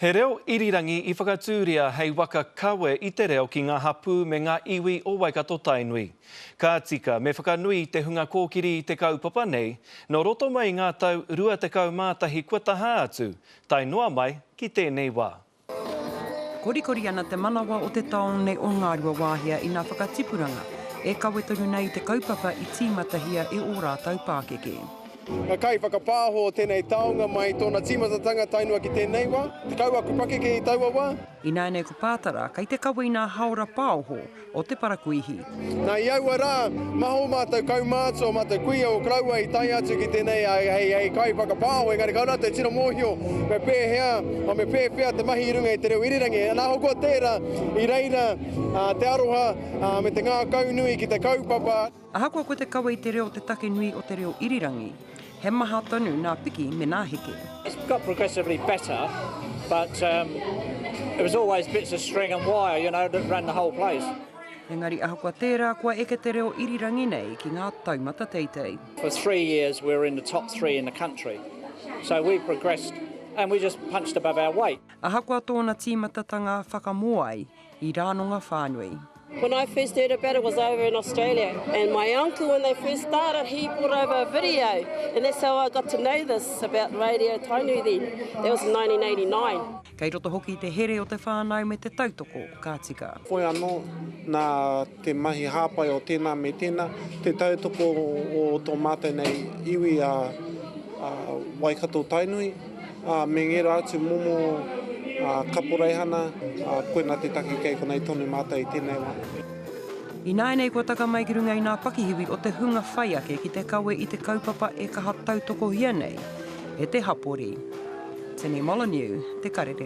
He reo irirangi i whakatūria hei waka kawe i te reo ki ngā hapū me ngā iwi o Waikato-Tainui. Ka tika me whakanui i te hunga kōkiri i te kaupapa nei, nō roto mai i ngā tau 21 kua taha atu, tae noa mai ki tēnei wā. Korikori ana te manawa o te tāone o Ngāruawāhia i ngā whakatipuranga e kawe tonu nei i te kaupapa i tīmatahia e ō rātou pākeke. Nga kaiwhakapāho o tenei taonga mai tona timatatanga tae noa ki tenei wa, 10 aku pakeke i taua wa. Ināianei ko Pātara kei te kawe i nā hāora pāoho o te parakuihi. Na i aua ra, maha o matou kaumātua, o matou kuia, o koroua i tae atu ki tenei hei hei kaiwhakapāho, engari kau ratou tino mohio me pēhea, o me pēwhea te mahi i runga i te reo irirangi. Na ahakoa tera, i reira te aroha me te ngākaunui ki te kaupapa. Ahakoa ko te kawe i te reo te take nui o te reo irirangi, he maha tonu nā piki me nā heke. It's got progressively better, but um, it was always bits of string and wire, you know, that ran the whole place. Engari ahakoa tērā, kua eke te reo irirangi nei ki ngā taumata teitei. For three years we were in the top three in the country, so we progressed and we just punched above our weight. Ahakoa tōna tīmatatanga whakamoai i Rānonga whānui. When I first heard about it was over in Australia and my uncle when they first started he brought over a video and that's how I got to know this about Radio Tainui then. That was in 1989. Kei roto hoki te here o te whānau me te tautoko ka tika. Whoi anō, nā te mahi hāpai o tēnā me tēnā, te tautoko o tō mātou nei iwi a Waikato-Tainui, ā, me ngērā atu momo kaporeihana, ā, koinā te take kei konei tonu mātou i tēnei wā. Ināianei kua taka mai ki runga i ngā pakihiwi o te hunga whai ake ki te kawe i te kaupapa e kaha tautokohia nei e te hapori. Tini Molyneux, Te Karere.